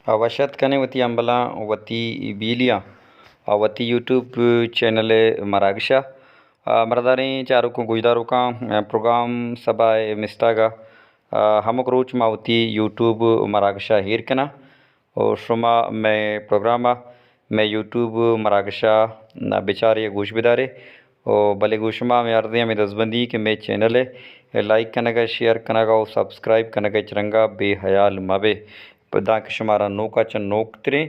ء وش اتک کنیں وتی امبلاں، وتی بیلیاں، ء وتی یوٹیوب چینل ء مراگش ء۔ ء مرداریں چاروکاں گوشداروکاں، ء پروگرام سبا ء مستاگ ء، ء ہمک روچ ما وتی یوٹیوب مراگش ء ایر کناں۔ و شما مئے پروگرام ء مئے یوٹیوب مراگش ء بچارے ء گوش بدارے۔ و بلے گوں شما ہمے عرض ء ہمے دزبندی کہ مئے چینل ء لائک کنگ ء، شیئر کنگ ء و سبسکرائب کنگ ء ہچ رنگ ء بے حیال مہ بے۔ دانکہ شمارا نوک ء چہ نوک تریں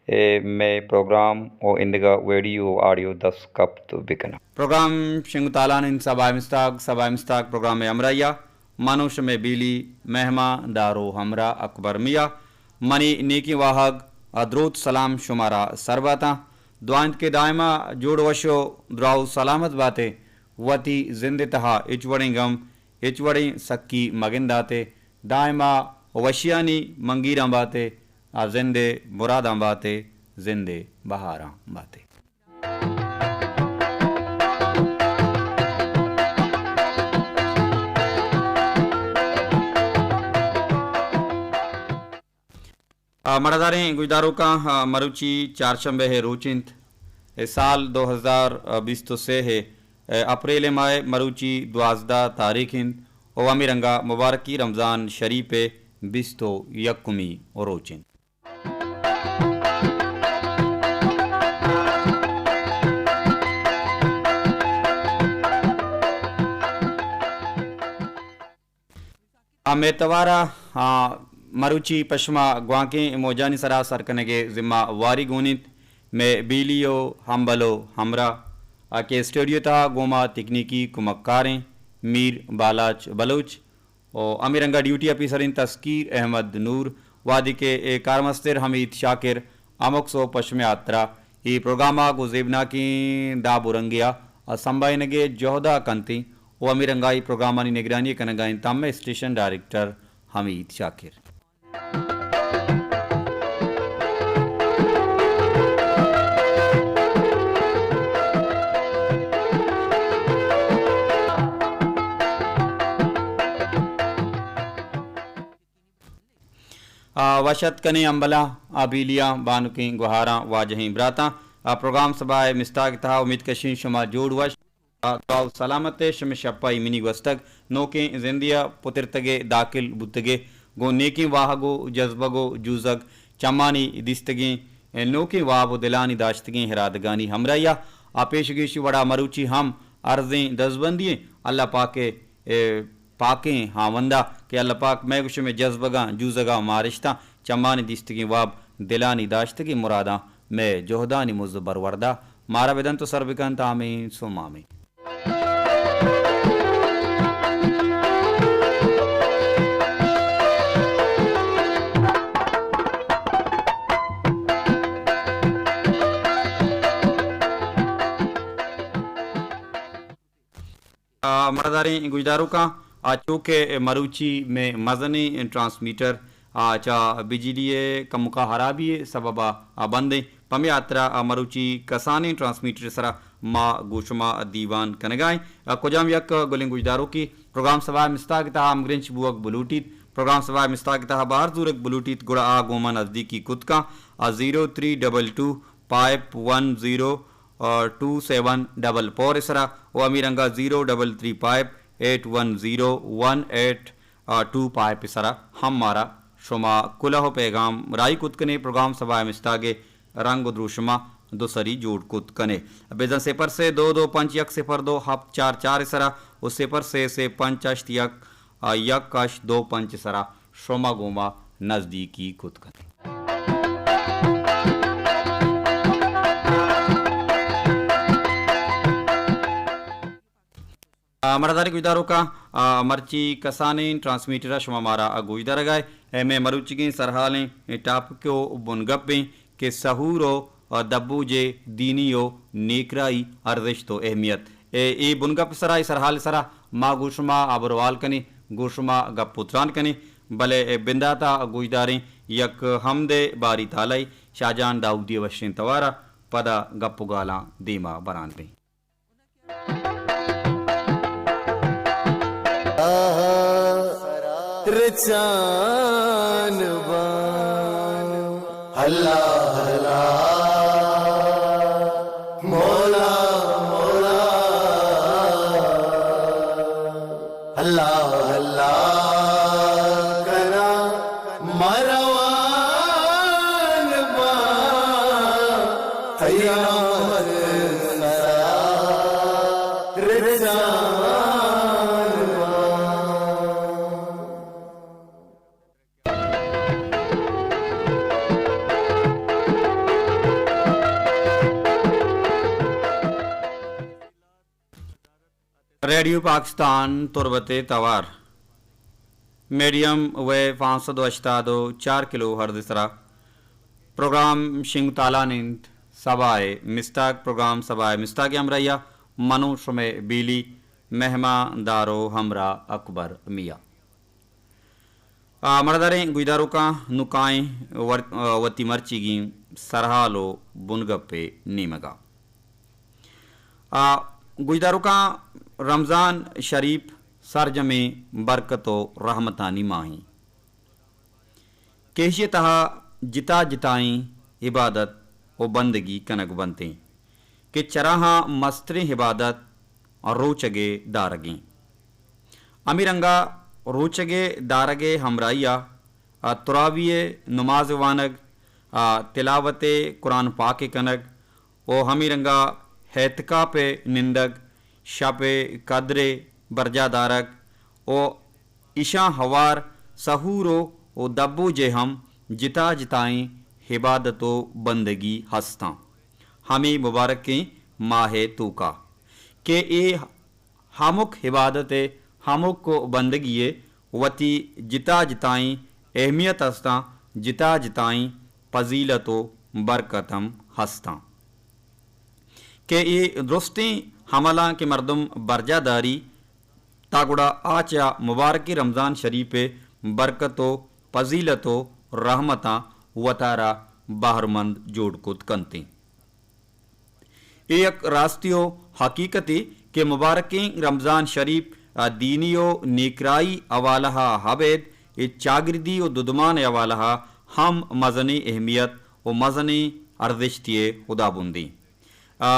ء مئے پروگرام و ایندگہ ویڈیو و آڈیو دست کپت بکناں۔ پروگرام شنگ و تالان انت سبا ء مستاگ، سبا ء مستاگ پروگرام ء ہمراہی ء من و شمئے بیلی مہمان دار و ہمراہ اکبر میاں۔ منی نیکیں واہگ ء دروت سلام شمارا سر باتاں۔ دعا انت کہ دائما جوڑ وش و دراہ و سلامت باتے۔ وتی زند ء تہا ہچ وڑیں گم، ہچ وڑیں سکی مگنداتے۔ دائما وشیانی منگیراں باتے۔ آ زند ء مراداں باتے، زند ء بہاراں باتے۔ آ، مڑاداریں گوشداروکاں، آ، مروچی چارشنبہ ء روچ انت۔ اے سال دو ہزار بیست و سے ء، آ، اپریل ء ماہ ء مروچی دوازدہ تاریخ انت و ہمے رنگا مبارکی رمضان شریف ء بیست و یکمی روچ انت۔ آ، مئے توار ء، آ، مروچی پہ شما گوانکیں موجانی سرا سر کنگ ء ذمہ واری گون انت۔ مئے بیلی و ہمبل و ہمراہ، آ، کہ اسٹوڈیو تہا گوں ما تکنیکی کمکار ایں میر بالاچ بلوچ و ہمے رنگا ڈیوٹی آفیسر انت تسکیر احمد نور، وہدے کہ اے کارمستر حمید شاکر ہمک سہب پہ شمئے ہاترا اے پروگرام ء گوں زیبناکیں داب و رنگے ء سمبھائینگ ء جہد ء کنت انت و ہمے رنگا اے پروگرامانی نگرانی ء کنگا انت ہمے اسٹیشن ڈائریکٹر حمید شاکر۔ آ، وش اتک کنیں امبلاں، آ، بیلیاں، بانکیں گوہاراں، واجہیں براتاں۔ آ، پروگرام سبا ء مستاگ تہا امید کشیں شما جوڑ وش، آ، دعا و سلامت ء شمئے شپائی منی گوستگ۔ نوکیں زندے ء پترتگ ء داخل بوتگ ء گوں نیکیں واہگ و جذبگ و جوزگ چمانی دیستگیں نوکیں واب و دلانی داشتگیں ارادگانی ہمراہی ء آ پیش گیشی وڑا مروچی ہم ارزیں دزبندی ایں۔ اللہ پاک ء پاکیں ہاوندا کہ اللہ پاک مئے گوشمے جذبگاں، جوزگاں، مارشتاں، چمانی دیستگیں واب، دلانی داشتگیں مراداں، مئے جہدانی مز بروردا مارا بدنت و سر بکنت۔ آمین ثم آمین۔ آ، مڑداریں گوشداروکاں، آ، چو کہ مروچی مئے مزنیں ٹرانسمیٹر، آ، چہ بجلی ء کمکا ہرابی ء سبب ء، آ، بند انت، پمے ہاترا، آ، مروچی کسانیں ٹرانسمیٹر ء سرا ما گوں شما دیوان کنگا ایں۔ آ، کجام یک گلیں گوشداروکے پروگرام سبا ء مستاگ ء تہا ہمگرنچ بوگ بلوٹیت، پروگرام سبا ء مستاگ ء تہا بہر زورگ بلوٹیت، گڑا آ گوں ما نزدیکی کت کن۔ آ، zero three double two five one zero two seven double four ء سرا و ہمے رنگا zero double three five eight one zero one eight two five ء سرا ہم مارا شما کلہ و پیغام راہی کت کنے، پروگرام سبا ء مستاگ ء رنگ و دروشما دو سری جوڑ کت کنے۔ بزاں صفر سے دو دو پنچ یک صفر دو ہفت چار چار ء سرا و صفر سے سے پنچ ہشت یک آ، یک ہشت دو پنچ ء سرا شما گوں ما نزدیکی کت کنت۔ آ، مڑداریں گوشداروکاں، آ، مرچی کسانیں ٹرانسمیٹر ء شما مارا گوشدارگا ئے۔ اے مئے مروچیگیں سرحالیں ٹاپک و بنگپ ایں۔ کہ سحور و دبوجے دینی و نیکراہی ارزشت و اہمیت۔ اے، اے بنگپ سرا، اے سرحال سرا ما گوں شما ہبر و حال کنیں، گوں شما گپ و تران کنیں، بلے اے بنداتا گوشداریں یک ہمدے باری تالئی شاہجان داؤدی وشیں توارا پدا گپ و گالاں دیما بران بیں۔ آہا، رچان باں۔ اللہ اللہ، مولا مولا، اللہ اللہ کنا مروان با، قیامت سرا رضوان با۔ ریڈیو پاکستان تربت ءِ توار، میڈیم ویو پانچ سد و ہشتاد و چار کلو ہرتز ءِ سرا پروگرام شنگ تالان انت۔ سبا ءِ مستاگ، پروگرام سبا ءِ مستاگ ءِ ہمراہی ءَ من و شمئے بیلی مہمان دار و ہمراہ اکبر میاں۔ آ، مڑداریں گوشداروکاں، نوں کائیں ور-، آ، وتی مرچیگیں سرحال و بنگپ ءِ نیمگا۔ آ، گوشداروکاں، رمضان شریف سرجمیں برکت و رحمتانی ماہیں کہ ایشی ءِ تہا جتا جتائیں عبادت و بندگی کنگ بنتیں کہ چراہاں مستریں عبادت روچگ ءِ دارگیں۔ ہمے رنگا روچگ ءِ دارگ ءِ ہمراہی ءَ تراویح ءِ نماز وانگ، تلاوت قرآن پاک کنگ و ہمے رنگا اعتکاف ءَ نندگ، شپ ءِ قدر ءِ برجاہ دارگ و ایشاں ہوار سحور و، و دبوج ءِ ہم جتا جتائیں عبادت و بندگی ہستاں۔ ہمے مبارکیں ماہ ءِ توکا کہ اے ہمک عبادت ءِ، ہمک بندگی ءِ وتی جتا جتائیں اہمیت ہستاں، جتا جتائیں فضیلت و برکت ہم ہستاں کہ اے درستیں عملاں کہ مردم برجاہ داری، تا گڑا آ چہ مبارکیں رمضان شریف ءِ برکت و فضیلت و رحمتاں وتارا بہرمند جوڑ کت کنتیں۔ اے یک راستی و حقیقتے کہ مبارکیں رمضان شریف ءِ دینی و نیکراہی حوالہ ءَ ابید اے چاگردی و دودمان ءِ حوالہ ءَ ہم مزنیں اہمیت و مزنیں ارزشتے ءِ ہدابندیں۔ آ،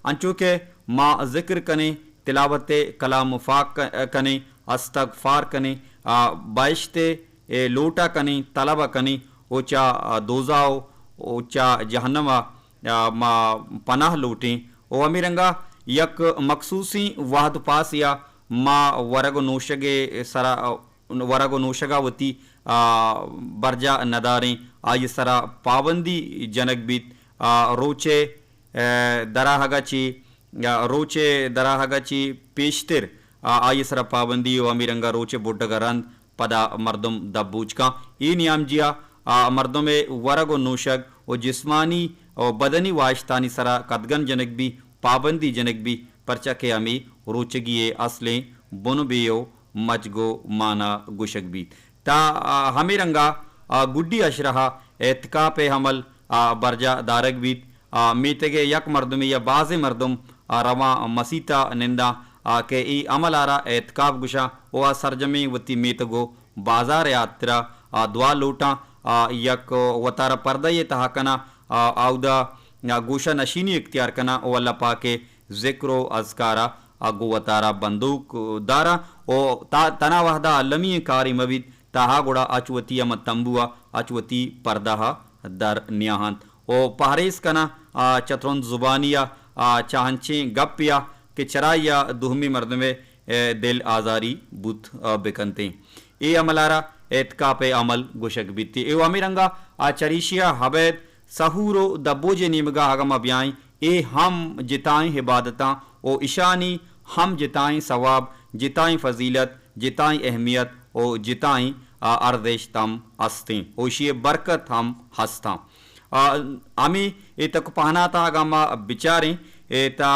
انچو کہ ما ذکر کنیں، تلاوت کلام پاک ک-، کنیں، استغفار کنیں، آ، بہشت ءِ لوٹا کنیں، طلب کنیں، و چہ، آ، دوزہ و، و چہ جہنم ءَ، آ، ما پناہ لوٹیں۔ و ہمے رنگا یک مخصوصیں وہد پاسے ءَ ما ورگ و نوشگ ءِ سرا، ورگ و نوشگ ءَ وتی، آ، برجاہ نداریں، آئی ءِ سرا پابندی جنگ بیت۔ آ، روچ ءِ، آ، دراہگ ءَ چہ، آ، روچ ءِ دراہگ ءَ چہ پیشتر، آ، آئی ءِ سرا پابندی و ہمے رنگ ءَ روچ ءِ بڈگ ءَ رند پدا مردم دبوج کن۔ اے نیامجی ءَ، آ، مردم ءِ ورگ و نوشگ و جسمانی و بدنی واہشتانی سرا قدغن جنگ بی، پابندی جنگ بی، پرچا کہ ہمے روچگی ءِ اصلیں بنبے و مجگ و مانا گوشگ بیت۔ تا، آ، ہمے رنگا، آ، گڈی عشرہ ءَ اعتکاف ءِ عمل، آ، برجاہ دارگ بیت۔ آ، میتگ ءِ یک مردمے یا بازیں مردم، آ، رواں مسیت ءَ ننداں، آ، کہ اے عمل ءَ را اعتکاف گوشاں و آ سرجمیں وتی میتگ و بازار ءِ ہاترا، آ، دعا لوٹاں، آ، یک وتارا پردہ ءِ تہا کناں، آ، آودا، آ، گوشہ نشینی اختیار کناں و اللہ پاک ءِ ذکر و اذکار ءَ گوں وتارا بندوک داراں و تا-، تنا وہدا المی ئیں کارے مہ بیت، تہا گڑا اچ وتی ہما تمبو ءَ اچ وتی پردہ ءَ در نیاہنت و پہریز کناں، آ، چہ ترند زبانی ءَ، آ، چہ انچیں گپے ءَ کہ چرائی ءَ دومی مردم ءِ، اے، دل آزاری بوت، آ، بکنتیں۔ اے عمل ءَ را اعتکاف ءِ عمل گوشگ بیت۔ اے و ہمے رنگا آ چریشی ءَ ابید سحور و دبوج ءِ نیمگا اگاں ما بیائیں، اے ہم جتائیں عبادتاں و اشانی ہم جتائیں ثواب، جتائیں فضیلت، جتائیں اہمیت و جتائیں، آ، ارزشت ہم ہستیں و اشی ءِ برکت ہم ہستاں۔ آ، ہمے اے تک پہناتا اگاں ما بچاریں، اے تا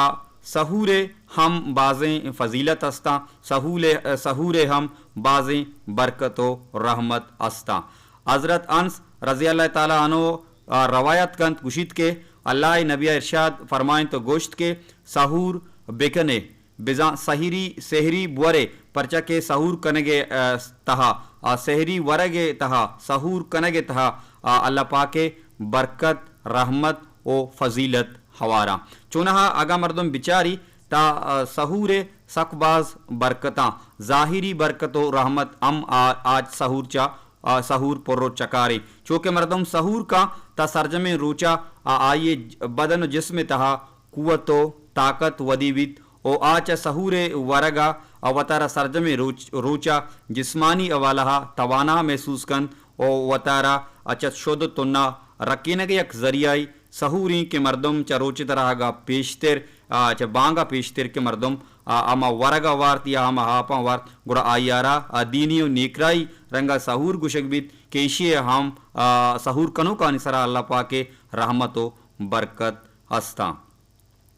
سحور ءِ ہم بازیں فضیلت ہستاں، سحول ءِ، سحور ءِ ہم بازیں برکت و رحمت ہستاں۔ حضرت انس رضی اللہ تعالی عنہ، آ، روایت کنت، گوشیت کہ اللہ ءِ نبی ءَ ارشاد فرمائنت و گوشت کہ سحور بکنے، بزاں سحری، سحری بورے، پرچا کہ سحور کنگ ءِ، آ، تہا، آ، سحری ورگ ءِ تہا، سحور کنگ ءِ تہا، آ، اللہ پاک ءِ برکت، رحمت و فضیلت ہواراں۔ چونہا اگاں مردم بچاری تا، آ، سحور ء سک باز برکتاں، ظاہری برکت و رحمت ہم آ، آج سحور چا، آ، سحور پر و چکاریں۔ چونکہ مردم سحور کاں تا سرجمیں روچا آ، آئی بدن و جسم تہا قوت و طاقت ودی بیت و آ چہ سحور ء ورگ ء وتارا سرجمیں روچ، روچ ء جسمانی حوالہ ء توانا محسوس کنت و وتارا چہ شد و تنا رکینگ ء یک ذریعہ ء سحور انت کہ مردم چہ روچ ء تراہگ ء پیشتر، آ، چہ بانگ ء پیشتر کہ مردم، آ، ہما ورگ ء وارت یا ہما ہاپاں وارت، گڑا آئی ء را، آ، دینی و نیکرائی رنگ ء سحور گوشگ بیت کہ ایشی ء ہم، آ، سحور کنوکانی سرا اللہ پاک ء رحمت و برکت ہستاں۔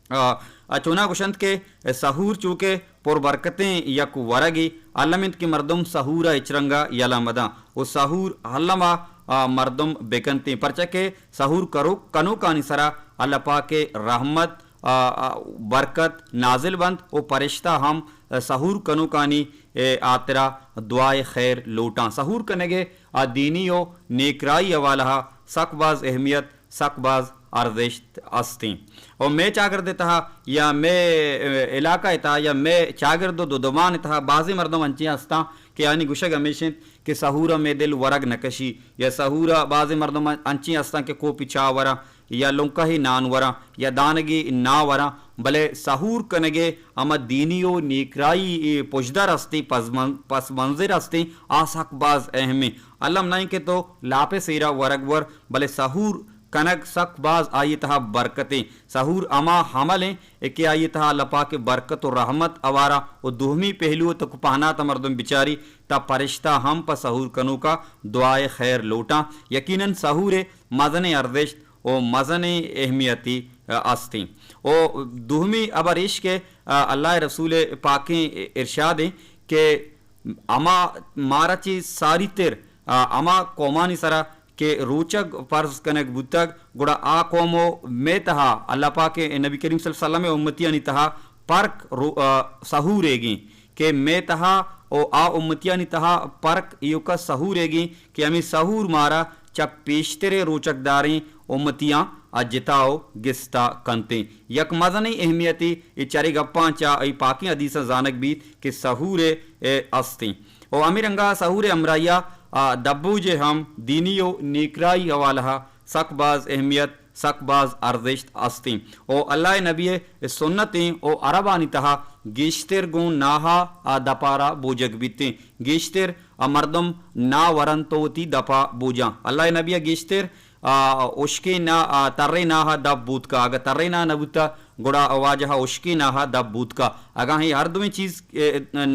آ، آ چونا گوشنت کہ سحور چوکہ پر برکتیں یک ورگے، الم انت کہ مردم سحور ء ہچ رنگ ء یلہ مداں و سحور الم ء، آ، مردم بکنتیں، پرچہ کہ سحور کرو، کنوکانی سرا اللہ پاک ء رحمت، آ، آ، برکت نازل بنت و پرشتہ ہم سحور کنوکانی، اے، ہاترا دعائے خیر لوٹاں۔ سحور کنگ ء آ دینی و نیکرائی حوالہ ء سک باز اہمیت سک باز ارزشت استیں۔ و مئے چاگرد ء تہا یا مئے، اے، علاقہ ء تہا یا مئے چاگرد و دودمان ء تہا بازیں مردم انچیں استاں کہ آنی گوشگ ہمیش انت کہ سحور ء مئے دل ورگ نہ کشی، یا سحور ء بازیں مردم انچیں استاں کہ کوپی چاہ وراں یا لنکہے نان وراں یا دانگے نا وراں، بلے سحور کنگ ء ہما دینی و نیکرائی پژدر استیں، پس من-، پس منظر استیں، آ سک باز اہمیں۔ الم نہ انت کہ تو لاپ ء سیرا ورگ ور، بلے سحور کنگ سک باز آئی ء تہا برکتیں۔ سحور ہما عمل ایں کہ آئی ء تہا اللہ پاک ء برکت و رحمت ہواراں و دومی پہلو ء تک پہنات ء مردم بچاری تا پرشتہ ہم پہ سحور کنوکا دعائے خیر لوٹاں۔ یقیناً سحور ء مزنیں ارزشت و مزنیں اہمیتی، آ، استیں۔ و دومی ہبر ایش کہ، آ، اللہ ء رسول ء پاکیں ارشاد ایں کہ ہما مارا چی ساری تر، آ، ہما قومانی سرا کہ روچگ فرض کنگ بوتگ، گڑا آ قوم و مئے تہا اللہ پاک ء نبی کریم صلی اللہ علیہ وسلم ء امتیانی تہا پرک رو-، آ، سحور ایگیں کہ مئے تہا و آ امتیانی تہا پرک ایوکا سحور ایگیں کہ ہمیں سحور مارا چہ پیشتریں روچگ داریں امتیاں آ جتا و گستا کنتیں۔ یک مزنیں اہمیتی اے چرے گپاں چہ ای پاکیں حدیثاں زانگ بیت کہ سحور ء استیں۔ و ہمے رنگا سحور ء ہمراہیا، آ، دبوج ء ہم دینی و نیکرائی حوالہ ء سک باز اہمیت، سک باز ارزشت استیں۔ و اللہ ء نبی ء سنتیں و عربانی تہا گیشتر گوں ناہا آ دپارا بوجگ بیتیں۔ گیشتر آ مردم نا ورنت و وتی دپا بوجاں۔ اللہ ء نبی ء گیشتر آ، ہشکیں نا-، آ، تریں ناہ ء دپ بوتکا۔ اگاں تریں ناہ نہ بوتا، گڑا واجہ ء ہشکیں ناہ ء دپ بوتکا۔ اگاں اے ہر دوئیں چیز، اے،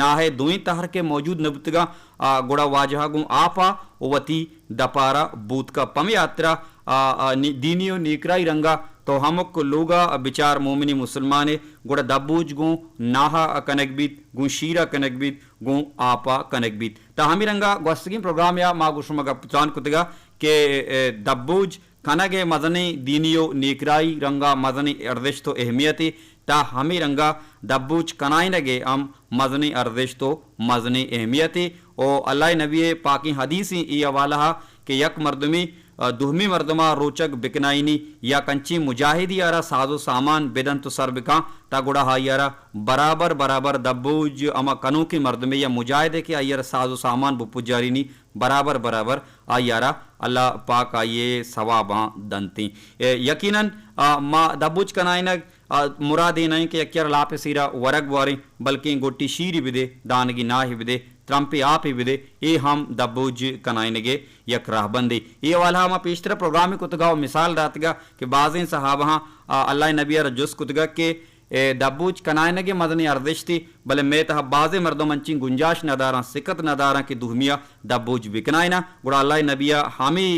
ناہ ء دوئیں تہر کہ موجود نہ بوتگاں، آ، گڑا واجہ ء گوں آپ ء وتی دپارا بوتکا۔ پمے ہاترا، آ، آ، نی-، دینی و نیکرائی رنگا تو ہمک لوگا بچار مومنی مسلمانے، گڑا دبوج گوں ناہ ء کنگ بیت، گوں شیر ء کنگ بیت، گوں آپ ء کنگ بیت۔ تا ہمے رنگا گوستگیں پروگرام ء ما گوں شما گپ تران کتگا کہ، اے، دبوج کنگ ء مزنیں دینی و نیکرائی رنگا مزنیں ارزشت و اہمیتے، تا ہمے رنگا دبوج کنائینگ ء ہم مزنیں ارزشت و مزنیں اہمیتے۔ و اللہ ء نبی ء پاکیں حدیثیں اے حوالہ ء کہ یک مردمے، آ، دومی مردما روچگ بکنائینی یا کنچیں مجاہدی آرا ساز و سامان بدنت و سر بکاں، تا گڑا آئی آرا برابر برابر دبوج ہما کنوکیں مردمے یا مجاہدے کہ آئی آرا ساز و سامان بپجارینی، برابر برابر آئی آرا اللہ پاک آئی ء ثواباں دنتیں۔ اے، یقیناً، آ، ما دبوج کنائینگ، آ، مراد اے نہ انت کہ یکے ء را لاپ ء سیرا ورگ بواریں، بلکیں گٹی شیری بدے، دانگی ناہی بدے، ترمپے آپے بدے، اے ہم دبوج کنائینگ ء یک راہبندے۔ اے حوالہ ء ما پیشتر پروگرامے کتگا و مثال داتگا کہ بازیں صحابہاں، آ، اللہ ء نبی ء را جست کتگا کہ اے دبوج کنائینگ ء مزنیں ارزشتے، بلے مئے تہا بازیں مردم انچیں گنجاش نداراں، سکت نداراں کہ دومی ء دبوج بکنائیناں۔ گڑا اللہ ء نبی ء ہمے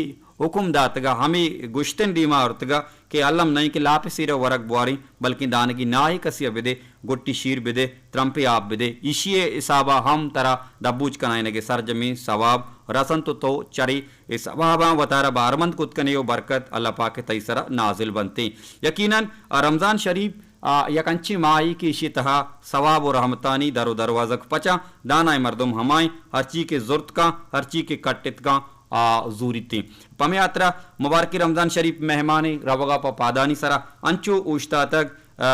حکم داتگ ء ہمے گوشتن دیما آورتگ ء کہ الم نہ انت کہ لاپ ء سیر ء ورگ بواریں، بلکیں دانگی ناہے کسے ء بدے، گٹی شیر بدے، ترمپے آپ بدے، ایشی ء حساب ء ہم ترا دبوج کنائینگ ء سرجمیں ثواب رسنت و تو چرے اے ثواباں وتارا بہرمند کت کنے و برکت اللہ پاک ء تئی سرا نازل بنتیں۔ یقیناً رمضان شریف آ، یک انچیں ماہے کہ ایشی تہا ثواب و رحمتانی در و دروازگ پچاں، دانائیں مردم ہمائیں، ہرچی کہ زرت کاں، ہرچی کہ کٹت کاں، آ زوریتیں۔ پمے ہاترا مبارکیں رمضان شریف مہمانیں، روگا پہ پادانی سرا انچو اوشتاتگ، آ،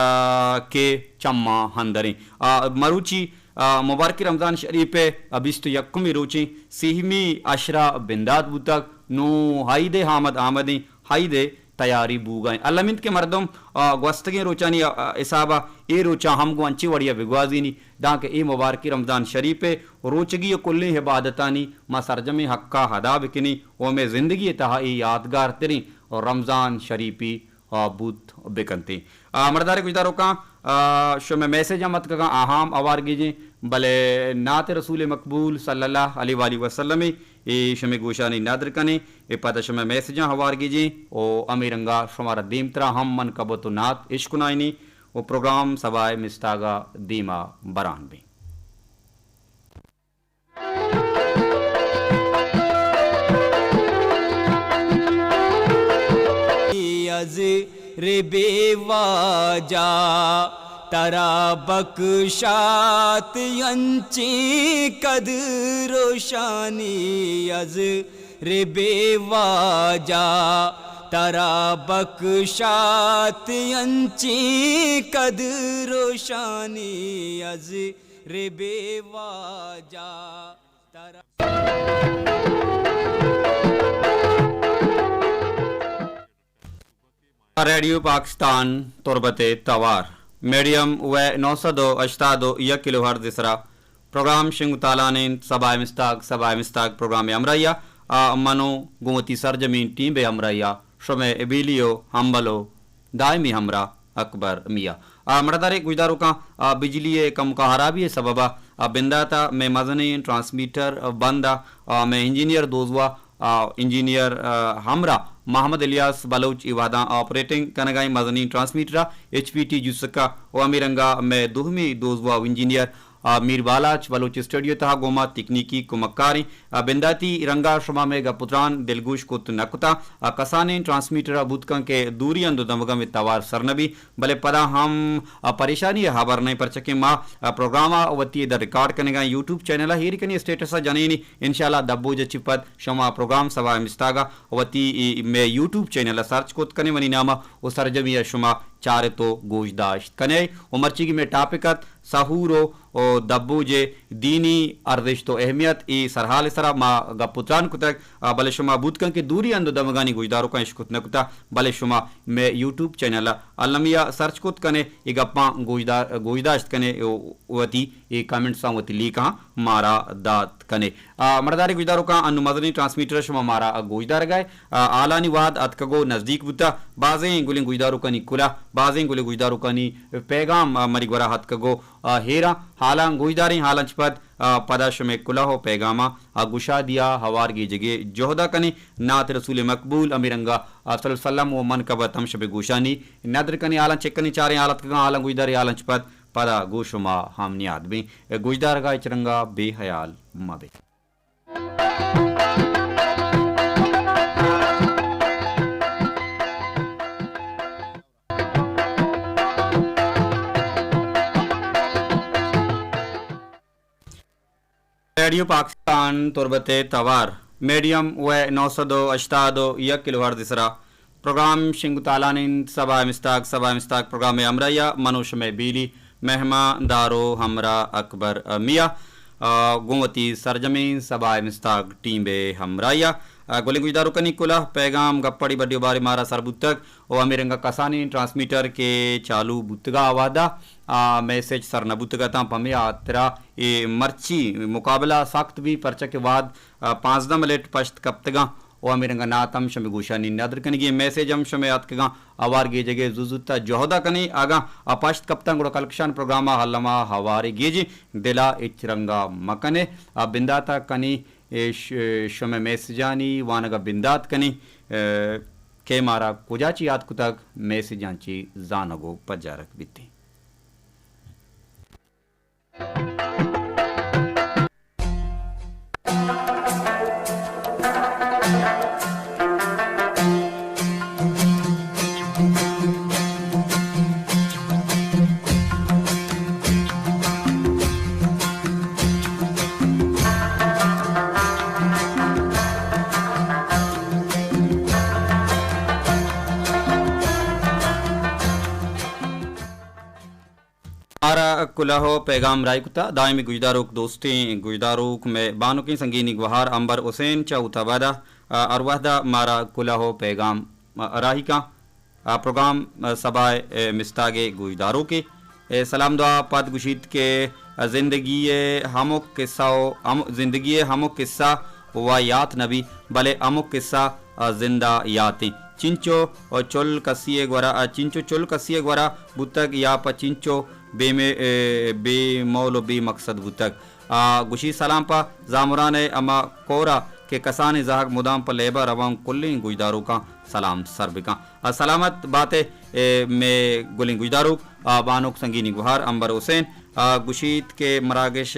کہ چماں ہندریں۔ آ، مروچی، آ، مبارکیں رمضان شریف ء بیست و یکمی روچیں سیہمی عشرہ بندات بوتگ، نوں عید ء آمد آمدیں، عید ء تیاری بوگا انت۔ الم انت کہ مردم، آ، گوستگیں روچانی، آ، آ، حسابا اے روچاں ہم گوں انچیں وڑیا بگوازینی، دانکہ اے مبارکیں رمضان شریف ء روچگی و کلیں عبادتانی ما سرجمیں حقا ادا بکنیں و مئے زندگی ء تہا اے یادگار تریں رمضان شریفی، آ، بوت بکنتیں۔ آ، مڑداریں گوشداروکاں، آ، شمئے میسج ہم اتکگاں، آہاں ہم ہوار گیجیں، بلے نعت رسول مقبول صلی اللہ علیہ وآلہ وسلم اے شمئے گوشانی ندر کنیں، اے پدا شمئے میسجاں ہوار گیجیں و ہمے رنگا شمارا دیمترا ہم من کبت و نعت اشکنائینیں و پروگرام سبائے مستاگا دیما بران بیں۔ از ربے واجہ ترا بخشات انچیں قدر و شانی، از ربے واجہ ترا بخشات انچیں قدر و شانی، از ربے واجہ ترا۔ ریڈیو پاکستان تربت ء توار میڈیم وے نو سد و ہشتاد و یک کلو ہرتز ء سرا پروگرام شنگ و تالان انت۔ سبائے مستاگ، سبائے مستاگ پروگرام ء ہمراہی ء آ منو گوں وتی سرجمیں ٹیم ء ہمراہی ء شمئے ابیلی و ہمبل و دائمی ہمراہ اکبر میاں۔ آ، مڑداریں گوشداروکاں، آ، بجلی ء کمکا ہرابی ء سبب ء، آ، بندات ء مئے مزنیں ٹرانسمیٹر، آ، بند ء، آ، مئے انجینئر دوزواہ، آ، انجینئر، آ، ہمراہ محمد الیاس بلوچ اے وہداں آپریٹنگ کنگائیں مزنیں ٹرانسمیٹر ء ایچ پی ٹی جسکا و ہمے رنگا مئے دومی دوزواہ و انجینئر آ، میر بالاچ بلوچ اسٹوڈیو تہا گوں ما تکنیکی کمکاریں۔ آ، بنداتی رنگا شما مئے گپ و تران دلگوش کت نہ کتاں۔ آ، کسانیں ٹرانسمیٹر ء بوت کنت کہ دوری ہند و دمگاں مئے توار سر نہ بی، بلے پدا ہم، آ، پریشانی ء ہبر نہ، پرچہ کہ ما، آ، پروگرام ء وتی ادا ریکارڈ کنگا یوٹیوب چینل ء ایر کنی اسٹیٹس ء جنینی۔ انشاءاللہ دبوج ء چہ پد شما پروگرام سبا ء مستاگ ء وتی مئے یوٹیوب چینل ء سرچ کت کنے منی نام ء و سرجمی ء شما چارت و گوش داشت کنے۔ و مرچی کہ مئے ٹاپک ات سحور و و دبوج ء دینی ارزشت و اہمیت، اے سرحال ء سرا ما گپ و تران کتگ، آ، بلے شما بوت کن کہ دوری ہند و دمگانی گوشداروکاں اشکت نہ کتہ، بلے شما مئے یوٹیوب چینل ء المی ء سرچ کت کنے، اے گپاں گوشدار-، گوشداشت کنے و وتی اے کمنٹساں وتی لیکاں مارا دات کنے۔ آ، مڑداریں گوشداروکاں، انو مزنیں ٹرانسمیٹر ء شما مارا گوشدارگا ئے۔ آ، حالانی وہد اتکگ و نزدیک بوتہ، بازیں گلیں گوشداروکانی کلہ، بازیں گلیں گوشداروکانی پیغام، آ، منی گورا اتکگ و آ، ہیراں حالاں گوشداریں، حالاں چہ پد، آ، پدا شمئے کلہ و پیغاماں، آ، گشادیا ہوار گیجگے جہدا کنیں۔ نعت رسول مقبول ہمے رنگا، آ، صلی اللہ علیہ وسلم و منقبت ہم شمئے گوشانی ندر کنیں۔ حالاں چک کنیں چاریں حال اتکگاں، حالاں گوشداریں، حالاں چہ پد پدا گوں شما ہم نیاد بیں۔ گوشدارگا ہچ رنگا بے حیال مہ بے۔ ریڈیو پاکستان تربت ء توار میڈیم وے نو سد و ہشتاد و یک کلو ہرتز ء سرا پروگرام شنگ و تالان انت۔ سبا ء مستاگ، سبا ء مستاگ پروگرام ء ہمراہی ء من و شمئے بیلی مہمان دار و ہمراہ اکبر میاں، آ، گوں وتی سرجمیں سبا ء مستاگ ٹیم ء ہمراہی ء، آ، گلیں گوشداروکانی کلہ پیغام گپڑی بڈی و باری مارا سر بوتگ و ہمے رنگا کسانیں ٹرانسمیٹر کہ چالو بوتگا آ وہدا، آ، میسج سر نہ بوتگ اتاں، پمے ہاترا اے مرچی مقابلہ سخت بی، پرچہ کہ وہد، آ، پانزدہ منٹ پشت کپتگاں۔ و ہمے رنگا نعت ہم شمئے گوشانی ندر کنگی، میسج ہم شمئے آتکگاں، ہوار گیجگے زوت زوتا جہدا کنیں، اگاں آ پشت کپتاں گڑا کلکشان پروگراما الما ہوارے گیجیں، دلا ہچ رنگا مکنے۔ آ بنداتا کنیں، اے ش-، شمئے میسجانی وانگا بندات کنیں، اے، کہ مارا کجا چی یات کتگ، میسجاں چی زانگ و پجارگ بیتیں۔ کلہ ءُ پیغام راہی کتا۔ دائمی گوشداروک، دوستیں گوشداروک، مئے بانکیں سنگینی گوہار امبر حسین چہ ہوت آباد ءَ، آ، ہر وہد ءَ مارا کلہ ءُ پیغام، آ، راہی کاں۔ آ، پروگرام، آ، سبا ءِ، اے، مستاگ ءِ گوشداروکے، اے، سلام دعا پد گوشیت کہ، آ، زندگی ءِ ہمک قصہ ءُ ہم-، زندگی ءِ ہمک قصہ وا یات نہ بی، بلے ہمک قصہ، آ، زندہ یاتیں۔ چنچو چل کسی ءِ گورا، آ، چنچو چل کسی ءِ گورا بوتگ یا پہ چنچو بے مے-، اے، بے مول ءُ بے مقصد بوتگ۔ آ، گوشی سلام پہ زامران ءِ ہما کور ءَ کہ کسانیں زہگ مدام پہ لیب ءَ رواں، کلیں گوشداروکاں سلام سر بکن۔ آ، سلامت بات ئے، اے، مئے گلیں گوشداروک، آ، بانک سنگینی گوہار امبر حسین، آ، گوشیت کہ مراگش،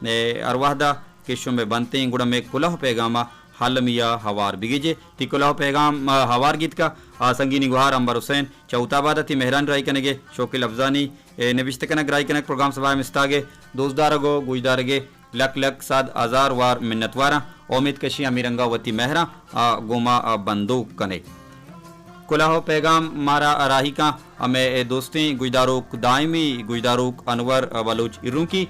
اے، ہر وہد ءَ کہ شمئے بنتیں، گڑا مئے کلہ ءُ پیغام ءَ المی ءَ ہوار بگیجے۔ تئی کلہ ءُ پیغام، آ، ہوار گیتکا، آ، سنگینی گوہار امبر حسین چہ ہوت آباد ءَ تئی مہرانی راہی کنگ ءِ شوقیں لفظانی، اے، نبشتہ کنگ، راہی کنگ پروگرام سبا ءِ مستاگ ءِ دوستدارگ ءُ گوشدارگ ءِ لک لک صد ہزار وار منتواراں۔ امیت کشیں ہمے رنگا وتی مہراں، آ، گوما، آ، بندوک کنے۔ کلہ ءُ پیغام مارا راہی کاں ہمے دوستیں گوشداروک، دائمی گوشداروک انور بلوچ ایرونکی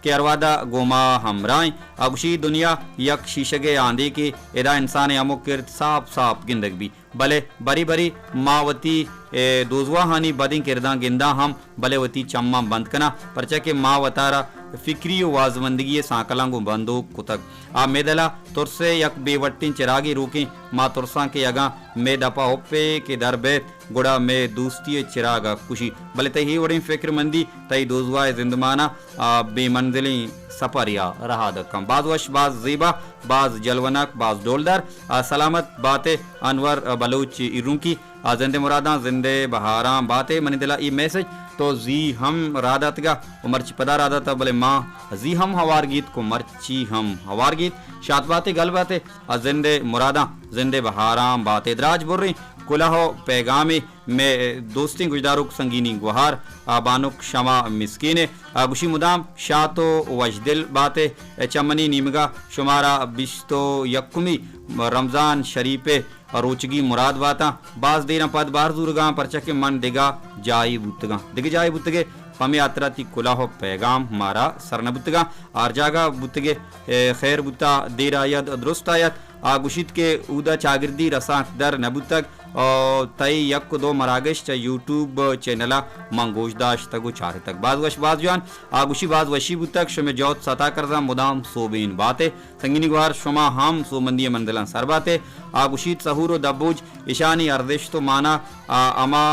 کہ ہر وہد ءَ گوما ہمراہیں۔ آ گوشی دنیا یک شیشگے آندے کہ ادا انسان ءِ ہمک کرد ساپ ساپ گندگ بی، بلے بری بری ما وتی، اے، دوزواہانی بدیں کرداں گنداں ہم، بلے وتی چماں بند کناں، پرچا کہ ما وتارا فکری ءُ وازمندگی ءِ سانکلاں گوں بندوک کتگ۔ آ مئے دل ءَ ترس ءِ یک بے وٹیں چراگے روکیں۔ ما ترساں کہ اگاں مئے دپ ءَ ہپے کہ در بیت، گڑا مئے دوستی ءِ چراگ ءَ کشیت۔ بلے تئی اے وڑیں فکرمندی تئی دوزواہ ءِ زندمان ءَ، آ، بے منزلیں سپرے ءَ رہادگ کنت۔ باز وش، باز زیبا، باز جلوناک، باز ڈولدار۔ آ، سلامت بات ئے انور بلوچ ایرونکی۔ آ، زند ءِ مراداں، زند ءِ بہاراں بات ئے۔ منی دل ءَ اے میسج تو زی ہم راہ داتگ ءَ ءُ مرچی پدا راہ داتگ، بلے ما زی ہم ہوار گیت کو مرچی ہم ہوار گیت۔ شات بات ئے، گل بات ئے۔ آ، زند ءِ مراداں، زند ءِ بہاراں بات ئے۔ دراج بریں کلہ ءُ پیغامے مئے دوستیں گوشداروک سنگینی گوہار، آ، بانک شما مسکین ءِ، آ، گوشی مدام شات ءُ وشدل بات ئے۔ چہ منی نیمگ ءَ شمارا بیست ءُ یکمی رمضان شریف ءِ روچگی مراد باتاں۔ باز دیراں پد بہر زورگاں، پرچا کہ من دگہ جاہے بوتگاں۔ دگہ جاہے بوتگے، پمے ہاترا تئی کلہ ءُ پیغام مارا سر نہ بوتگاں۔ ہر جاگہ بوتگے، اے، خیر بوتا، دیر آید، درست آید۔ آ گوشیت کہ اودا چاگردی رسانکدر نہ بوتگ ءُ تئی یک ءُ دو مراگش چہ یوٹیوب چینل ءَ من گوش داشتگ ءُ چارتگ۔ باز وش، باز جوان۔ آ گوشی باز وشی بوتگ، شمئے جہد ستا کرزاں، مدام سوبین بات ئے۔ سنگینی گوہار، شما ہم سوبمندی ءِ منزلاں سر بات ئے۔ آ گوشیت سحور ءُ دبوج، اشانی ارزشت ءُ مانا، آ، ہما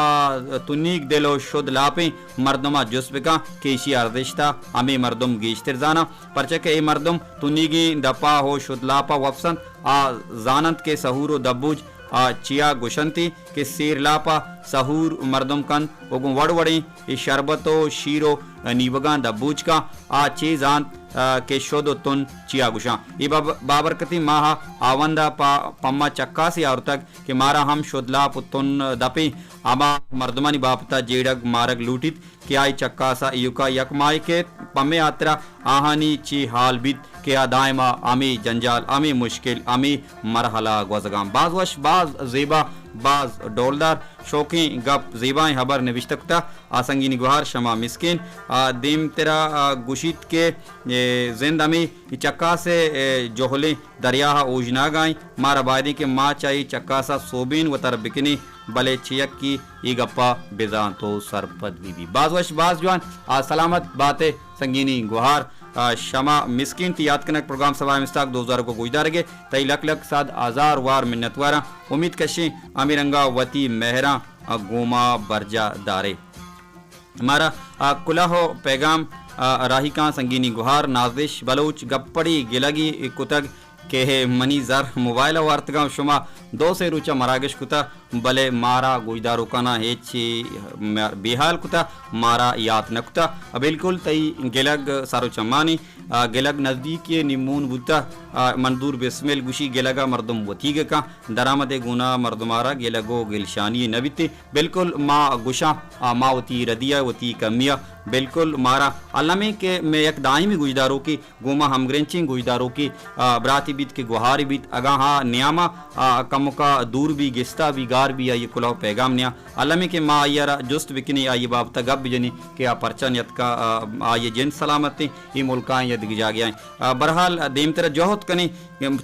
تنیگ دل ءُ شد لاپیں مردم ءَ جست بکن کہ ایشی ارزشت ءَ ہمے مردم گیشتر زاناں۔ پرچا کہ اے مردم تنیگیں دپ ءَ ءُ شدلاپ ءَ وپسنت، آ زاننت کہ سحور ءُ دبوج ءَ چیا گوشنتی کہ سیرلاپ ءَ سحور مردم کنت ءُ گوں وڑ وڑیں اے شربت ءُ شیر ءُ نیوگاں دبوج کن، آ چے زانت، آ، کہ شد ءُ تن چیا گوشاں۔ اے باب-، بابرکتیں ماہ ءَ ہاوند ءَ پہ پما چکاسے آورتگ کہ مارا ہم شدلاپ ءُ تن دپیں ہما مردمانی بابت ءَ جیڑگ مارگ لوٹیت کہ آئی چکاس ءَ ایوکا یک ماہے کیت، پمے ہاترا آہانی چی حال بیت کہ آ دائما ہمے جنجال، ہمے مشکل، ہمے مرحلہ گوزگاں۔ باز وش، باز زیبا، باز ڈولدار، شوکیں گپ، زیبائیں ہبر نبشتہ کتا۔ آ سنگینی گوہار شما مسکین۔ آ دیمترا، آ، گوشیت کہ، اے، زند ہمے چکاس ءِ، اے، جہلیں دریا ءَ اوژناگ ءَ ایں۔ مارا بائدیں کہ ما چہ اے چکاس ءَ سوبین وتارا بکنیں، بلے چہ یکے اے گپ ءَ بزانت ءُ سرپد بہ بی۔ باز وش، باز جوان۔ آ سلامت بات ئے سنگینی گوہار۔ آ، شما مسکین تئی یات کنگ پروگرام سبا ءِ مستاگ دوزارگ ءُ گوشدارگ ءَ تئی لک لک صد ہزار وار منتواراں۔ امیت کشیں ہمے رنگا وتی مہراں، آ، گوما برجاہ دارے۔ مارا، آ، کلہ ءُ پیغام، آ، راہی کاں سنگینی گوہار نازش بلوچ گپڑی گلگی کتگ کہ منی زر موبائل ءَ وارتگاں، شما دو سے روچ ءَ مراگش کتا، بلے مارا گوشداروکاناں ہچ بے حال کتا، مارا یات نہ کتا۔ بالکل تئی گلگ سر ءُ چمانی، آ، گلگ نزدیکی ءَ نیمون بوتا۔ آ، منظور بسمل گوشی گلگ ءَ مردم وتیگ کن، درآمد ءِ گونا مردمارا گلگ ءُ گلشانی نہ بیتے۔ بالکل ما گوشاں، آ، ما وتی ردی ءَ وتی کمی ءَ بالکل مارا المی کہ مئے یک دائمی گوشداروکے گوں ما ہمگرنچیں گوشداروکے، آ، براتے بیت کہ گوہارے بیت، اگاں آ نیاما، آ، کمکا دور بی، گستا بی، آر بی آئی کلوہ پیغام نیا۔ المی کہ ما آئی را جست بکنی، آئی بابت گپ بجنی کہ آ پرچا نیتکا، آ، آئی جند سلامت ہیں، اے ملکاں یا دگہ جاگہ ہیں۔ آ، بہرحال، دیمترا جہد کنی،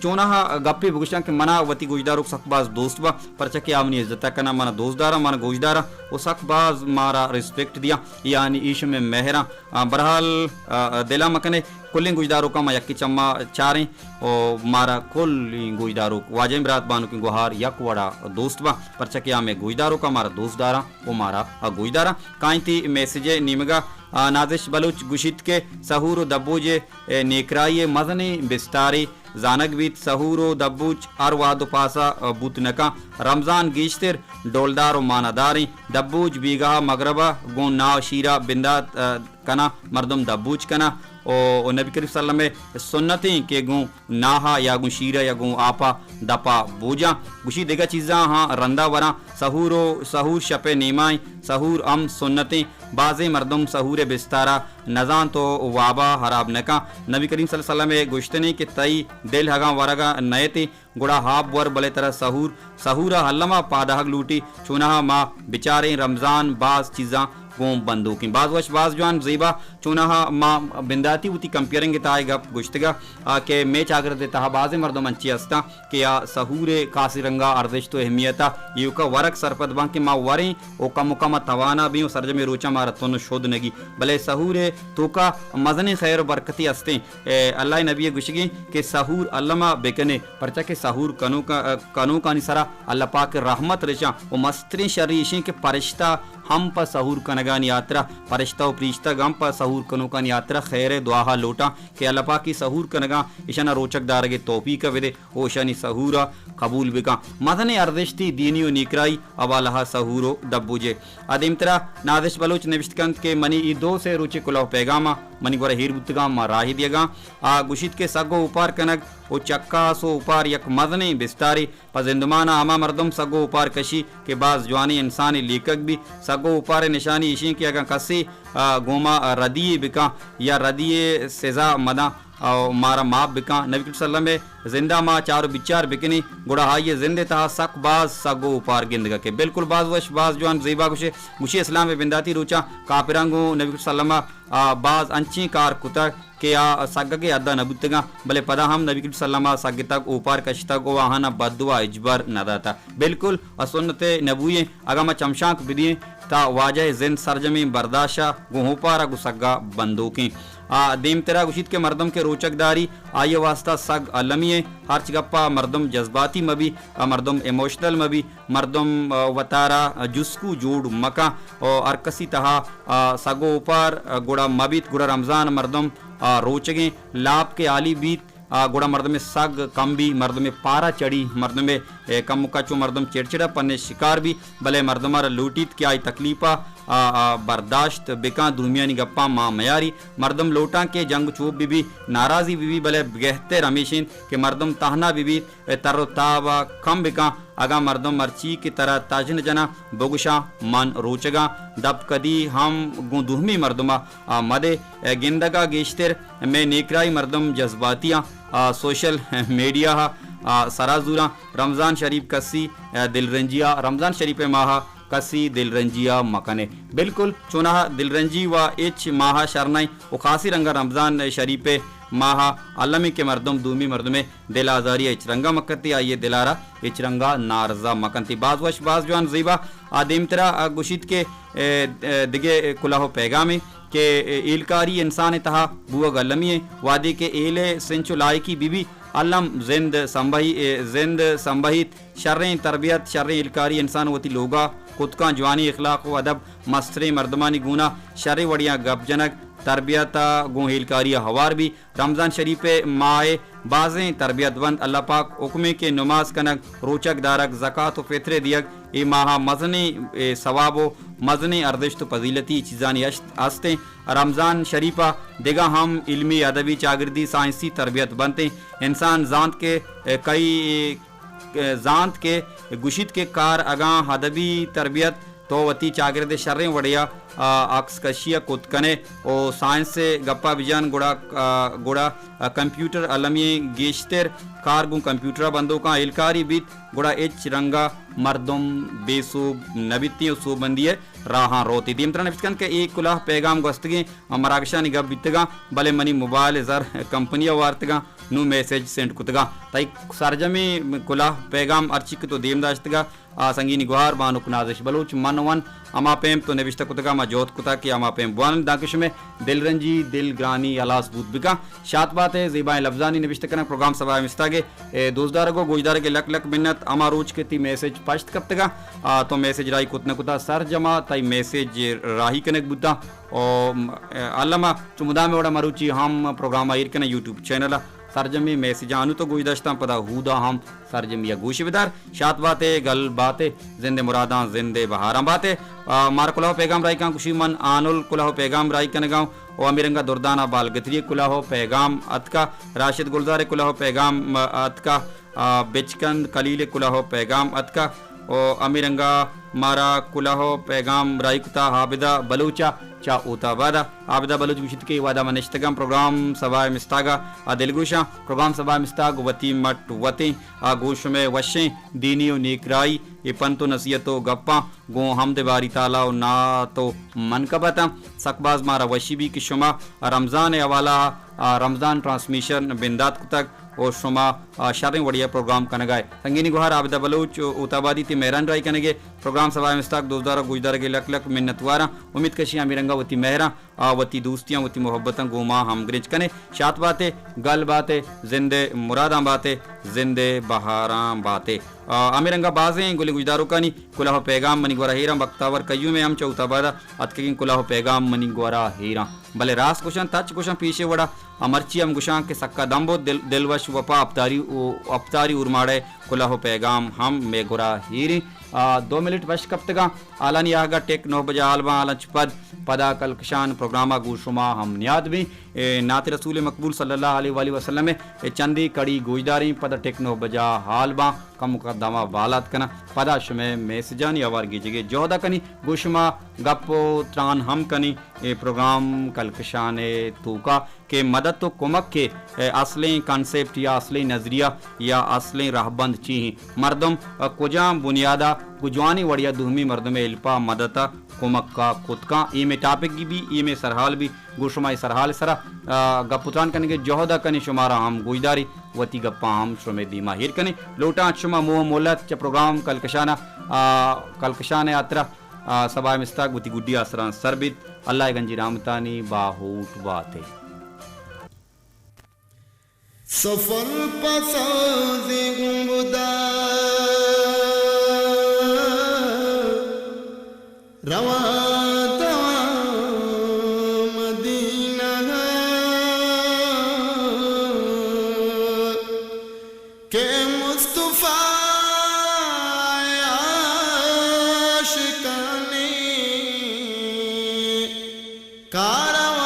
چوناہا گپے بگوشاں کہ منا وتی گوشداروک سک باز دوست با، پرچا کہ آ منی عزت کناں، منا دوست داراں، منا گوشداراں، و سک باز مارا ریسپیکٹ دیاں، یعنی ایش میں مہراں۔ آ، بہرحال، آ، دلا مکنے، کلیں گوشداروکاں ما یکی چما چاریں و مارا کلیں گوشداروک واجہیں برات بانکیں گوہار یک وڑا دوست با، پرچا کہ آ مئے گوشداروکاں مارا دوست داراں و مارا آ گوشداراں۔ کائنتی میسج نیمگا، آ، نازش بلوچ گوشیت کہ سہور و دبوج اے نیکرائی ء مزنیں بستارے زانگ بیت۔ سہور و دبوچ ہر وہد و پاسا بوت نکاں۔ رمضان گیشتر ڈولدار و معناداریں۔ دبوچ بیگاہ مغربا گوں ناہ شیرا بندات، ء، کناں، مردم دبوچ کناں۔ و، و نبی کریم صلی اللہ علیہ وسلم ء سنتیں کہ گوں ناہا یا گوں شیرا یا گوں آپا دپا بوجاں۔ گوشی دگہ چیزاں ہاں رندا وراں۔ سہور و سہور شپ ء نیمائیں۔ سہور ہم سنتیں۔ بازیں مردم سہور ء بستارا نزانت و وابا ہراب نکاں۔ نبی کریم صلی اللہ علیہ وسلم ء گوشتنے کہ تئی دل ہگاں ورگا نئیتے، گڑا ہاب ور بلے ترا سہور، سہورا الما پادہگ لوٹی۔ چونہا ما بچاریں رمضان باز چیزاں گوں بندوکیں۔ باز وش، باز جوان، زیبا۔ چونہا ما بنداتی وتی کمپیئرنگ تہا اے گپ گوشتگا، آ، کہ مئے چاگرد تہا بازیں مردم انچی ہستاں کہ آ سہور ء خاصی رنگا ارزشت و اہمیتا ایوکا ورگ سرپد باں کہ ما وریں و کم و کم ء توانا بیں و سرجمیں روچاں مارا تن و شد نگی۔ بلے سہور ء توکا مزنیں خیر و برکتے ہستیں۔ اے اللہ ء نبی ء گوشگیں کہ سہور الما بکنے، پرچا کہ سہور کنوکا-، کنوکانی سرا اللہ پاک ء رحمت رچاں و مستریں شری ایشیں کہ پرشتہ ہم پہ سہور کنگانی ہاترا، پرشتہ و پریشتگ ہم پہ سہور کنوکانی ہاترا خیر ء دعاہا لوٹاں کہ اللہ پاک ء سہور کنگاں ایشانا روچگ دارگ ء توفیق ء بدے۔ و اشانی سہورا قبول بکاں۔ مزنیں ارزشتی دینی و نیکرائی حوالہا سہور و دبوجے۔ آ دیمترا نازش بلوچ نوشت کنت کہ منی ای دو سے روچے کلوہ پیغاما منی گورا ہیر بوتگاں، ما راہی دیگاں۔ آ گوشیت کہ سگ و اوپار کنگ و چکاس و اوپار یک مزنیں بستارے۔ پہ زندمانا ہما مردم سگ و اوپار کشی کہ باز جوانیں انسانے لیکگ بی۔ سگ و اوپارے نشانی ایشیں کہ اگاں کسے، آ، گوما ردی بکاں یا ردی سزا مداں، او مارا معاف بکاں۔ نبی کریم صلی اللہ علیہ وسلم ء زندا ما چار و بچار بکنیں، گڑا آئی ء زند ء تہا سک باز سگ و اوپار گندگ ء کہ بالکل باز وش، باز جوان، زیبا گوشے۔ گوشی اسلام ء بنداتی روچاں کافراں گوں نبی کریم صلی اللہ علیہ وسلم ء باز انچیں کار کتگ کہ آ سگگ ء حدا نہ بوتگاں، بلے پدا ہم نبی کریم صلی اللہ علیہ وسلم ء سگتگ، اوپار کشتگ و آہانا بددعا ہچبر نہ داتگ۔ بالکل ء سنت نبوی ایں۔ اگاں ما چمشانک بدییں تا واجہ ء زند سرجمیں برداشت ء گوں اوپار ء گوں سگا بندوکیں۔ آ دیمترا گوشیت کہ مردم کہ روچگ داری، آئی ء واسطہ سگ المی ایں۔ ہرچ گپا مردم جذباتی مبی، آ مردم ایموشنل مبی، مردم، آ، وتارا جسکو جوڑ مکاں۔ او ہر کسی تہا، آ، سگ و اوپار، آ، گڑا مبیت، گڑا رمضان مردم، آ، روچگیں لاپ کہ حالی بیت، آ، گڑا مردمے سگ کم بی، مردمے پارا چڑی، مردمے، اے، کمکا چو مردم چڑچڑا پنے شکار بی، بلے مردم ء را لوٹیت کہ آئی تکلیف ء، آ، آ، برداشت بکاں، دومیانی گپاں مان میاری۔ مردم لوٹاں کہ جنگ چوپ بہ بی، ناراضی بہ بی، بلے گہتر ہمیش انت کہ مردم تہنا بہ بیت، اے تر و تاب ء کم بکاں۔ اگاں مردم مرچی کہ ترا تژن جناں، بگوشاں من روچگاں، دپ کدی ہم گوں دومی مردم ء آ مدے۔ اے گندگ ء گیشتر مئے نیکرائی مردم جذباتی آں، آ سوشل میڈیا ء، آ، سرا زوراں۔ رمضان شریف کسی، آ، دلرنجی ء، رمضان شریف ء ماہ ء کسی دلرنجی ء مکنے۔ بالکل چوناہا دلرنجی و ہچ ماہ ء شر نئیں و خاصی رنگ ء رمضان شریف ء ماہ ء المی کہ مردم دومی مردم ء دل آزاری ء ہچ رنگ ء مکنتی، آئی ء دل ء را ہچ رنگ ء نارضا مکنتی۔ باز وش، باز جوان، زیبا۔ آ دیمترا آ گوشیت کہ، اے، اے، دگہ کلوہ و پیغامے کہ ہیلکاری انسان ء تہا بوگ المی ء۔ وہدے کہ ہیل ء سنچ و لائکی بہ بی، الم زند سمبہی-، زند سمبہیت۔ شریں تربیت، شریں ہیلکاری انسان وتی لوگا کت کاں۔ جوانیں اخلاق و ادب، مستریں مردمانی گونا شریں وڑیاں گپ جنگ، تربیت ء گوں ہیلکاری ء ہوار بی۔ رمضان شریف ء ماہ ء بازیں تربیت بنت۔ اللہ پاک حکمے کہ نماز کنگ، روچگ دارگ، زکات و فطرے دیگ، اے ماہ ء مزنیں، اے، ثواب و مزنیں ارزشت و فضیلتی چیزانی ہشت، ہستیں۔ رمضان شریف ء دگہ ہم علمی، ادبی، چاگردی، سائنسی تربیت بنتیں۔ انسان زانت کہ، اے، کئی، اے، زانت کہ گوشیت کہ کار اگاں ادبی تربیت تو وتی چاگرد ء شریں وڑے ء، آ، عکس کشی ء کت کن ئے و سائنس ء گپ ء بجن، گڑا، آ، گڑا، آ، کمپیوٹر المی ء گیشتر کار گوں کمپیوٹر ء بندوکاں ہیلکاری بیت، گڑا ہچ رنگ ء مردم بے سوب نہ بیت و سوبمندی ء راہاں روت۔ دیمترا نبشت کنت کہ اے کلاہ پیگام گوستگیں مراگشانی گپ بیتگاں، بلے منی موبائل ء زر کمپنی ء وارتگاں، نوں میسج سینڈ کتگاں۔ تئی سرجمیں کلاہ پیگام ہرچی کہ تو دیم داشتگا، آ، سنگینی گوہار بانک نازش بلوچ من ون ہما پیم تو نبشتہ کتگا، ما جہد کتا کہ ہما پیم بوان، دانکہ شمے دلرنجی، دلگرانی ہلاس بوت بکن۔ شات بات ء زیبائیں لبزانی نبشتہ کنگ پروگرام سبا ء مستاگ ء، اے، دوستدارگ و گوشدارگ ء لک لک منت۔ ہما روچ کہ تی میسج پشت کپتگا، آ، تو میسج راہی کت نہ کتا، سرجما تئی میسج راہی کنگ بوتا۔ او، م-، اے، الما چو مدام وڑا مروچی ہم پروگرام ء ایر کنہ یوٹیوب چینل ء۔ سرجمیں میسجاں انو تو گوش داشتاں، پدا ہودا ہم سرجمی ء گوش بدار۔ شات بات ئے، گل بات ئے، زند ء مراداں، زند ء بہاراں بات ئے۔ آ، مارا کلوہ ء پیغام راہی کاں، گوشی من آنل کلوہ ء پیغام راہی کنگاں و ہمے رنگا دردانا بالگتری ء کلوہ ء پیغام اتکا، راشد گلزار ء کلوہ ء پیغام، آ، اتکا، آ، بچکند خلیل ء کلوہ ء پیغام اتکا۔ و ہمے رنگا مارا کلوہ ء پیغام راہی کتا عابدہ بلوچ ء چہ اوت آباد ء۔ عابدہ بلوچ گوشیت کہ اے وہدا من نشتگاں پروگرام سبا ء مستاگ ء دلگوشاں۔ پروگرام سبا ء مستاگ وتی مٹ وتیں ء گوں شمئے وشیں دینی و نیکراہی اے پنت و نصیحت و گپاں گوں حمد باری تعالی و نعت و منقبت ء۔ سک باز مارا وشی بی کہ شما رمضان ء حوالہ ء رمضان ٹرانسمیشن بندات کتگ۔ و شما، آ، شریں وڑے ء پروگرام کنگ ء ئے۔ سنگینی گوہار عابدہ بلوچ، اوت آبادی تی مہران راہی کنگ ء پروگرام سبا ء مستاگ دوزدار ء گوشدارگ ء لک لک منتواراں۔ امیت کشی ہمے رنگ ء وتی مہراں، آ، وتی دوستیاں، وتی محبتاں گوں ما ہمگرنچ کن ئے۔ شات بات ئے، گل بات ئے، زند ء مراداں بات ئے، زند ء بہاراں بات ئے۔ آ، ہمے رنگ ء بازیں گلیں گوشداروکانی کلوہ ء پیغام منی گورا ہیراں۔ بختاور قیوم ء ہم چہ اوت آباد ء اتکگیں کلوہ ء پیغام منی گورا ہیراں۔ بلے راست گوشاں، تچ گوشاں، پیشے وڑا آ مرچی ہم گوشاں کہ سکا دم بوت، دل، دلوش وپا اپتاری و اپتاری اورماڑہ کلوہ و پیغام ہم مئے گورا ہیریں۔ آ، دو منٹ پشت کپتگاں، حالانی آہگا ٹیک نو بجا حال باں، حالاں چہ پد پدا کلکشان پروگراما گوں شما ہم نیاد بیں۔ اے نعت رسول مقبول صلی اللہ علیہ وآلہ وسلم ء اے چندی کڑی گوشداریں، پدا ٹیک نو بجا حال باں۔ کمکا دما بالاد کناں، پدا شمئے میسجانی ہوار گیجگے جہدا کنیں، گوں شما گپ و تران ہم کنیں۔ اے پروگرام کلکشان ء توکا کہ مدد و کمک ء اصلیں کانسیپٹ یا اصلیں نظریہ یا اصلیں رہبند چی ہیں، مردم کجام بنیادا گوں جوانیں وڑیا دومی مردم ء ہیلپا مدد ء کمکا کتکاں، اے مئے ٹاپک بی، اے مئے سرحال بی۔ گوں شما اے سرحال سرا، آ، گپ و تران کنگے جہد ء کنیں، شمارا ہم گوشداری، وتی گپاں ہم شمئے دیما ہیر کنیں۔ لوٹاں شما موہ مولت چہ پروگرام کلکشان ء، آ، کلکشان ء ہاترا، آ، سبا ء مستاگ وتی گڈی آسراں سر بیت۔ اللہ ء گنجی رحمتانی باہوٹ بات ئے۔ سفر پہ سازی گوں بدا، رواں تواں مدینہ ء، کہ مصطفی عاشقانی کارواں